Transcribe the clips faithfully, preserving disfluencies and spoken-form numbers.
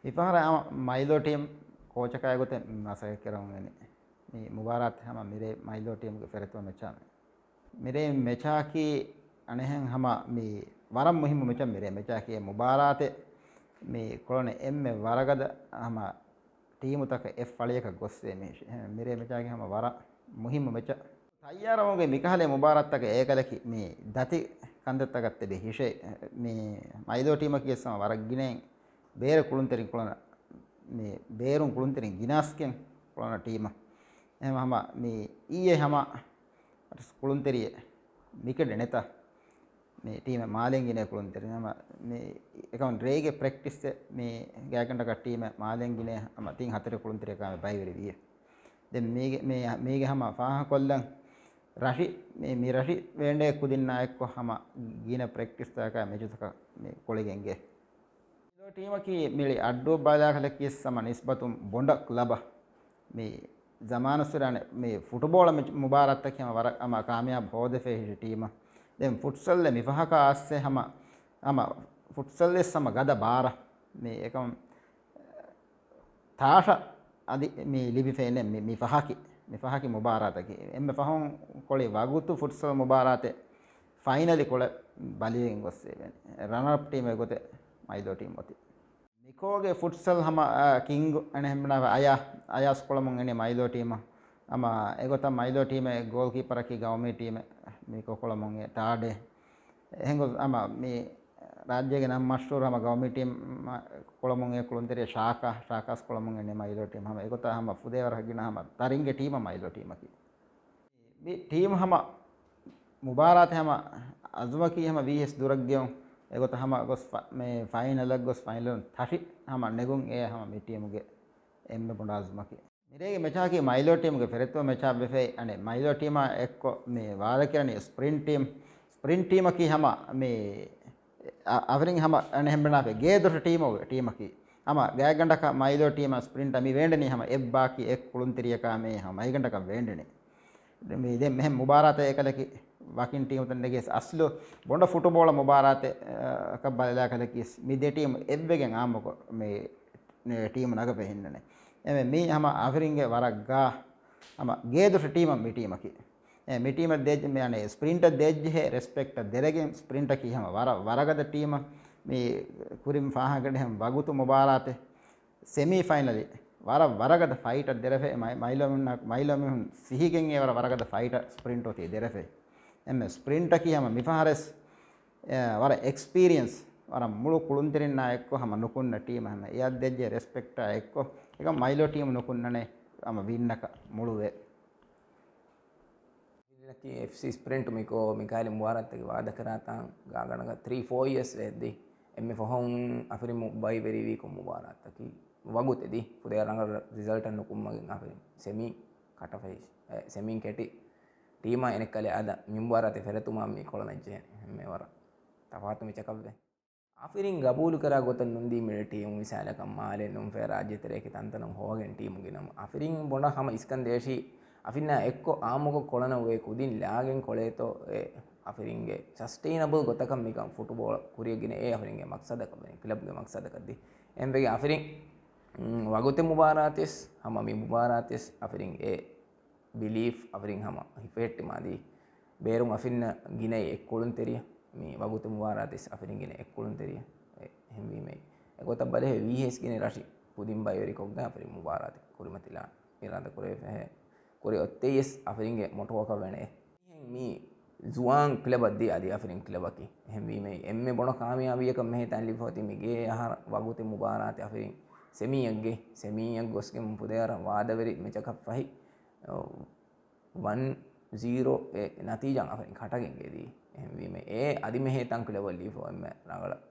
މިފަހަރަށް ހަމަ މައިލޯ ޓީމް ކޯޗަކާ ގޮތެއް މަސައްކަތް ކުރަމުން އެންނެ. މި މުބާރާތް ހަމަ މިރޭ މައިލޯ ޓީމްގެ ފެރެތުމަށް މެޗާ. މިރޭ މެޗާއަކީ އަނެއްހެން ހަމަ މި ވަރަށް މުހިއްމު މެޗަށް މިރޭ މެޗާއަކީ އެ މުބާރާތެއް މި ކުޅުނު އެންމެ ވަރަށް ގަދަ ހަމަ ޓީމުތަކަށް އެއް ފަޅިއަކަށް ގޮއްސޭ މި ހިށި. މިރޭ މެޗާގެ ހަމަ ވަރަށް މުހިއްމު މެޗަށް. ތައްޔާރަވުމުގެ މިކަހަލަ މުބާރާތްތަކަށް އޭކަލަކި މި ދަތި ކަންތައްތަކަށް ތެބި ހިށޭ. މި މައިލޯ ޓީމަކީ ވެސް ހަމަ ވަރަށް ގިނައިން ބޭރު ކުޅުންތެރިން ކުޅަނަ، މި ބޭރުން ކުޅުންތެރިން ގިނާސްގެން ކުޅަނަ ޓީމަށް. އެހެން ހަމަ މި އިއްޔެ ހަމަ އަޓަސް ކުޅުންތެރިއެއް މިކެޑެ ނެތަ. މި ޓީމެއް މާލެން ގިނޭ ކުޅުންތެރިން ހަމަ މި އެކަމަ ރޭގެ ޕްރެކްޓިސްއެއް މި ގާތްގަނޑަކަށް ޓީމެއް މާލެން ގިނޭ ހަމަ ތިން ހަތަރެއް ކުޅުންތެރިއަކާ މި ބައިވެރި ވިއެ. ދެން މީގެ، މީ، މީގެ ހަމަ ފާހަގަކޮށްލަން ރަށި، މި، މި ރަށި ވޭންޑޭ ކުދިންނާ އެއްކޮށް ހަމަ ގިނަ ޕްރެކްޓިސްތަކާ މެޗުތަކަށް މި ކުޅެގެން ގެ. މިލޯ ޓީމަކީ މިޅި އައްޑޫ ބަލާކަލަކީ ހަމަ ނިސްބަތުން ބޮނޑަ ކްލަބަށް މި ޒަމާނުއްސުރާނެ މި ފުޓުބޯޅަ މެޗް މުބާރާތްތަކީ ހަމަ ވަރަށް ހަމަ ކާމިޔާބު ހޯދެފޭ ހިށި ޓީމަށް. ދެން ފުޓްސަލްއެއް މި ފަހަކާ އައްސެ ހަމަ، ހަމަ ފުޓްސަލްއެއް ހަމަ ގަދަ ބާރަށް މި އެކަމަ ތާށަ އަދި މި ލިބިފައިނެ މި، މި ފަހަކި، މި ފަހަކި މުބާރާތަކީ. އެންމެ ފަހުން ކޮޅި ވަގުތު ފުޓްސަލް މުބާރާތެއް ފައިނަލި ކުޅެ ބަލިވެގެން ގޮސް އެވެނި. ރަނަރަޕް ޓީމެއް ގޮތެއް މައިލޯ ޓީމް އޮތީ. މިކޯގެ ފުޓްސަލް ހަމަ، އާ، ކިންގު އަނެހެންބެނާ އަޔާ، އަޔާސް ކުޅަމުން އެނެ މައިލޯ ޓީމަށް. ހަމަ އެގޮތަށް މައިލޯ ޓީމެއް ގޯލްކީޕަރަކީ ގައުމީ ޓީމެއް މިކޯ ކުޅަމުން އެ ތާޑޭ. އެހެންގޮސް ހަމަ މި ރާއްޖޭގެ ނަން މަޝްހޫރު ހަމަ ގައުމީ ޓީމް ކުޅަމުން އެ ކުޅުންތެރިޔާ ޝާކާ، ޝާކާސް ކުޅަމުން އެންނެ މައިލޯ ޓީމް. ހަމަ އެގޮތަށް ހަމަ ފުދޭވަރަށް ގިނަ ހަމަ ތަރިންގެ ޓީމަށް މައިލޯ ޓީމަކީ. މި ޓީމް ހަމަ މުބާރާތެއް ހަމަ އަޒުމަކީ ހަމަ ވީހެސް ދުރަށް ގެއުން އެގޮތަށް ހަމަ ގޮސް ފަ-، މި ފައިނަލަށް ގޮސް ފައިނަލުން ތަށި ހަމަ ނެގުން އެ ހަމަ މި ޓީމުގެ އެންމެ ބޮޑު އަޒުމަކީ. މިރޭގެ މެޗާކީ މައިލޯ ޓީމުގެ ފެރެތުމަ މެޗާ ވެފައި އަނެ މައިލޯ ޓީމާ އެއްކޮށް މި ވާދަކިރަނީ ސްޕްރިންޓް ޓީމް. ސްޕްރިންޓް ޓީމަކީ ހަމަ މި އަ-، އަވަރިން ހަމަ އަނެ ހެންބެނާފެ ގޭދޮށަ ޓީމު-، ޓީމަކީ. ހަމަ ގާތްގަނޑަކަށް މައިލޯ ޓީމާ ސްޕްރިންޓާ މި ވޭންޑެނީ ހަމަ އެއްބާކީ އެއް ކުޅުންތެރިޔަކާ މޭ ހަމަ މައިގަނޑަކަށް ވޭންޑެނީ. މި ދެން މެހެން މުބާރާތެއް އެކަލަކި ވަކިން ޓީމުތައް ނެގިޔަސް އަސްލު ބޮނޑަ ފުޓުބޯޅަ މުބާރާތެއް، އަ، ކަށް ބަލަލާ ކަލަކީސް މި ދެ ޓީމު އެއްވެގެން އާއްމުކޮށް މި ޓީމު ނަގަފަ ހިންނަނެ. އެމެ މީ ހަމަ އަވަރިންގެ ވަރަށް ގާ ހަމަ ގޭދޮށަ ޓީމަށް މި ޓީމަކީ. އެ މި ޓީމަށް ދޭ-، މި އަނެ ސްޕްރިންޓަށް ދޭއްޖެހޭ ރެސްޕެކްޓަށް ދެރަގެން ސްޕްރިންޓަކީ ހަމަ ވަރަށް ވަރަގަދަ ޓީމަށް މި ކުރިން ފާހަގަޑިހެން ވަގުތު މުބާރާތެއް ސެމީ ފައިނަލި ވަރަށް ވަރަގަދަ ފައިޓަށް ދެރަފެ މައި-، މައިލޯ މިހުން، މައިލޯ މިހުން ސިހިގެން އެ ވަރަށް ވަރަގަދަ ފައިޓަށް ސްޕްރިންޓް އޮތީ ދެރަފެ. އެންމެ ސްޕްރިންޓަކީ ހަމަ މިފަހަރެސް، އެ، ވަރަށް އެކްސްޕީރިއެންސް، ވަރަށް މުޅު ކުޅުންތެރިންނާ އެއްކޮށް ހަމަ ނުކުންނަ ޓީމަށް ހަމަ އެއަށް ދެއްޖެ ރެސްޕެކްޓާ އެއްކޮށް އެކަމް މައިލޯ ޓީމު ނުކުންނަނެ ހަމަ ވިންނަކަށް މުޅުވެ. އެފްސީ ސްޕްރިންޓް މިކޯ މިކާލި މުބާރާތްތަކެއް ވާދަކަރާތާން ގާގަނޑަކަށް ތްރީ ފޯ އިޔަސް ވެއްދި. އެންމެ ފަހުން އަފިރިމު ބައިވެރިވީކޮށް މުބާރާތްތަކީ ވަގުތެދި ފުދޭ ރަނގަޅު ރިޒަލްޓަށް ނުކުމްމަގެން އަފިރި ސެމީ ކަޓަފައި، އެ، ސެމީން ކެޓި ޓީމާ އެނެއްކަލެ އަދަ މި މުބާރާތެ ފެރެތުމާ މި ކޮޅަނައްޖެ އެންމެ ވަރަށް ތަފާތު މެޗަކަށްވެ. އަފިރިން ގަބޫލުކުރާ ގޮތަށް ނުންދީ މިޅި ޓީމު މިސާލަކަށް މާލެ ނުންފޭ ރާއްޖެތެރޭގެ ތަންތަނުން ހޮވަގެން ޓީމު ގިނަމު. އަފިރިން ބޮޑަށް ހަމަ އިސްކަން ދޭށީ އަފިންނާ އެއްކޮށް އާއްމުކޮށް ކޮޅަނަށް އޮވޭ ކުދިން ލާގެން ކޮޅޭތޯ އެ އަފިރިންގެ ސަސްޓެއިނަބަލް ގޮތަކަށް މިކަން ފުޓުބޯޅަ ކުރިއަށް ގިނަ އެ އަފިރިންގެ މަޤްޞަދަކަށް ވަނީ، ކްލަބްގެ މަޤްޞަދަކަށް ދީ. އެހެންވެގެން އަފިރިން، މް، ވަގުތެއް މުބާރާތެސް ހަމަ މި މުބާރާތެސް އަފިރިން އެ ބިލީފް އަފިރިން ހަމަ ހިފެހެއްޓިމާދީ، ބޭރުން އަފިންނަށް ގިނައީ އެއްކުޅުންތެރިޔަ، މި ވަގުތު މުބާރާތެސް އަފިރިން ގިނަ އެއްކުޅުންތެރިޔަ. އެ، އެހެންވީމަ އެގޮތަށް ބަލަހެ ވީހޭސް ގިނަ ރަށި ކުދިން ބައިވެރިކޮށްގެން އަފިރިން މުބާރާތެއް ކުރިމަތިލާން އިރާދަކުރެވިފަހެ، ކުރި އޮތްތެއްޔެސް އަފިރިންގެ މޮޓޯއަކަށް ވެނެ. މި ޒުވާން ކްލަބަށްދީ އަދި އަފިރިން ކްލަބަކީ. އެހެންވީމަ އެންމެ ބޮޑު ކާމިޔާބީއަކަށް މެހެތާން ލިބިފައޮތީ މިގޭ އަހަރަށް ވަގުތެއް މުބާރާތެއް އަފިރިން ސެމީއަށްގެ، ސެމީއަށް ގޮސްގެން ފުދޭވަރަށް ވާދަވެރި މެޗަކަށް ފަހި، ވަން ޒީރޯ އެ ނަތީޖާ އަފިރިން ކަޓަގެން ގެދީ. އެހެންވީމަ އެ އަދި މެހެތާން ކްލަބަށް ލިބިފަ އެންމެ ރަނގަޅަށް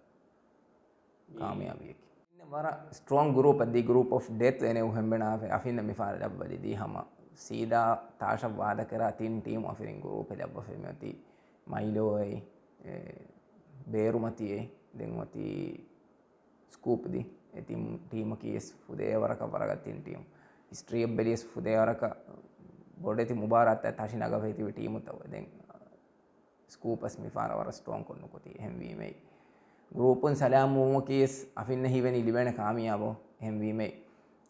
ކާމިޔާބީއަކީ. ވަރަށް ސްޓްރޮންގް ގްރޫޕް އަދި ގްރޫޕް އޮފް ޑެތް އެނެ އުހެންބެނާފެ އަފިންނަ މިފާރ ލައްވަލި ދީ ހަމަ ސީދާ ތާށަށް ވާދަކެރާ ތިން ޓީމް އަފިރިން ގްރޫޕެ ލައްވަފެ މިއޮތީ މައިލޯއެއް، އެ، ބޭރުމަތިއެއް ދެން އޮތީ ސްކޫޕް ދި. އެ ތިން ޓީމަކީ އެސް ފުދޭވަރަކަށް ވަރަގަތިން ޓީމް. ހިސްޓްރީއަށް ބެލިޔަސް ފުދޭވަރަކަށް ބޮޑެތި މުބާރާތްތައް ތަށި ނަގަފައި ތިބި ޓީމުތައް ދެން ސްކޫޕަސް މިފާރަ ވަރަށް ސްޓްރޮން ކޮށް ނުކޮތީ. އެހެންވީމައި ގްރޫޕުން ސަލާމްވުމަކީވެސް އަފިންނަށް ހީވަނީ ލިބޭނެ ކާމިޔާބު. އެހެންވީމައި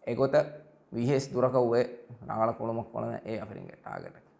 އެގޮތަށް ވިހޭސް ދުރަކަށް އެ ރާޅަ ކުޅުމަށް ކޮޅުން އެ އަފިރިންގެ ޓާގެޓަކީ.